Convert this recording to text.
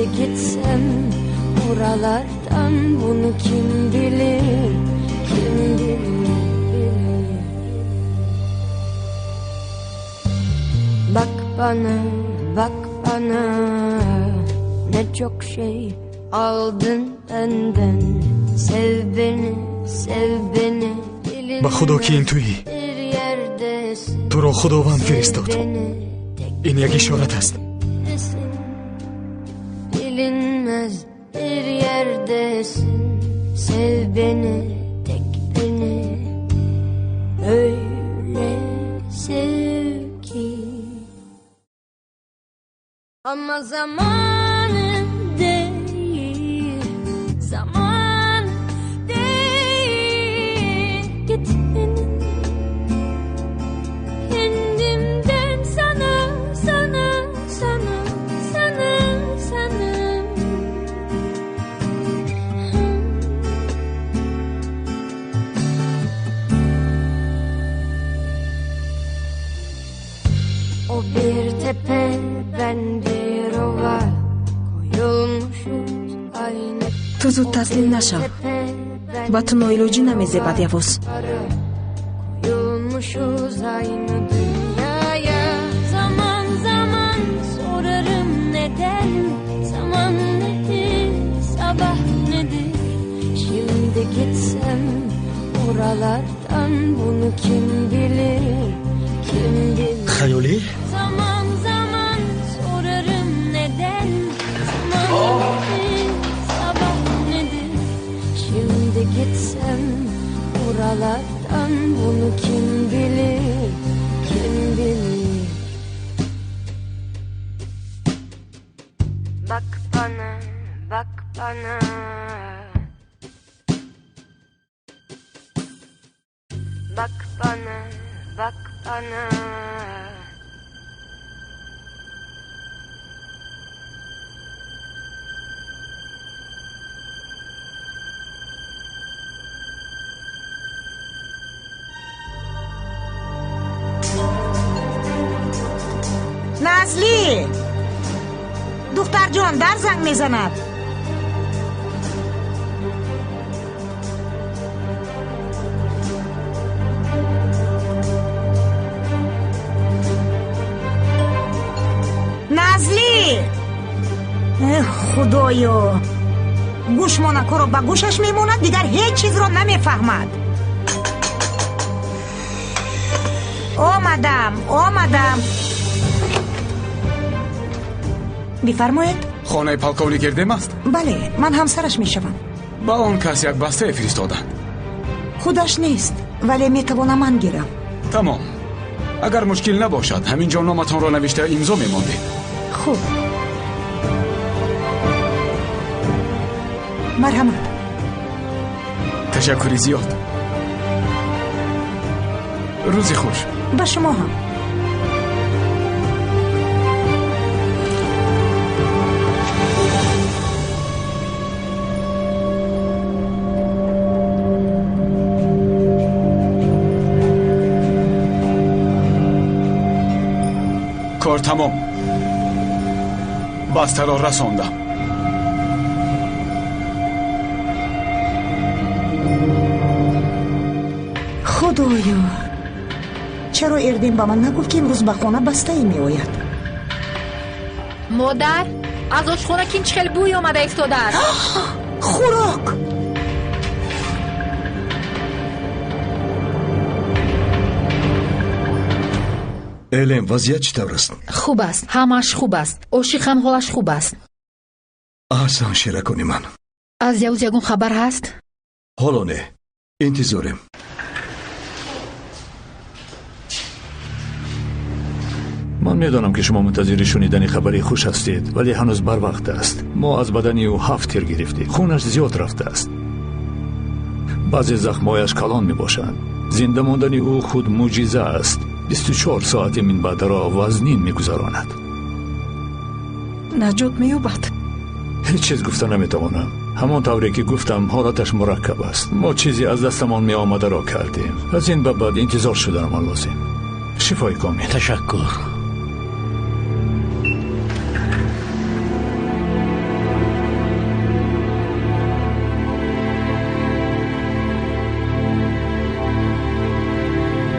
Şimdi gitsem buralardan bunu kim bilir, kim bilir, bilir. Bak bana, bak bana, ne çok şey aldın benden. Sev beni, sev beni. Ба Худо ки ин туӣ, туро Худованд фиристод. Ин як ишорат аст. Bilinmez bir yerdesin. Sev beni, tek beni. Öyle sev ki. Ama zamanı değil, zaman değil gitmenin. Kendimden sana, sana, sana, sana, sana. O bir tepe, ben bir ova, koyulmuşuz aynı. Ту зуд таслим нашав, ба ту ноилоҷӣ намезебад, Явоз. Koyulmuşuz aynı dünyaya. Zaman zaman sorarım neden, zaman nedir, sabah nedir. Şimdi gitsem buralardan bunu kim bilir, kim bilir. Хаёлӣ? Zaman zaman sorarım neden, zaman nedir, sabah nedir. Şimdi gitsem buralardan bunu kim bilir, kim bilir. Bak bana, bak bana. Bak bana, bak bana. Назлӣ, духтарҷон, дар занг мезанад. Назлӣ, эх, Худоё, гӯшмонакҳоро ба гӯшаш мемонад, дигар ҳеҷ чизро намефаҳмад. Омадам, омадам. Бифармоед. Хонаи полковник Эрдем аст? Бале, ман ҳамсараш мешавам. Ба он кас як бастае фиристоданд. Худаш нест, вале метавонам ман гирам. Тамом. Агар мушкил набошад, ҳамин ҷо номатонро навишта имзо мемондед. Хуб, марҳамат. Ташаккури зиёд. Рӯзи хуш. Ба шумо ҳам. Кор тамом. Бастаро расондам. Худоё, чаро Эрдем ба ман нагуфт, ки имрӯз ба хона бастае меояд? Модар, аз ошхона кин чӣ хел бӯй омада истодааст. Хӯрок! Элем, вазъият чӣ тавр аст? Хуб аст, ҳамааш хуб аст. Ошиқам ҳолаш хуб аст. Аҳсан, шеракони ман. Аз Явуз ягон хабар ҳаст? Ҳоло не, интизорем. Ман медонам, ки шумо мунтазири шунидани хабари хуш ҳастед, вале ҳанӯз барвақт аст. Мо аз бадани ӯ 7 тир гирифтем. Хунаш зиёд рафтааст. Баъзе захмҳояш калон мебошанд. Зинда мондани ӯ худ мӯъҷиза аст. 24 соати минбаъдаро вазнин мегузаронад. Наҷот меёбад? Ҳеҷ чиз гуфта наметавонам. Ҳамон тавре ки гуфтам, ҳолаташ мураккаб аст. Мо чизе аз дастамон меомадаро кардем. Аз ин ба баъд интизор шуданамон лозим. Шифои комил. Ташаккур.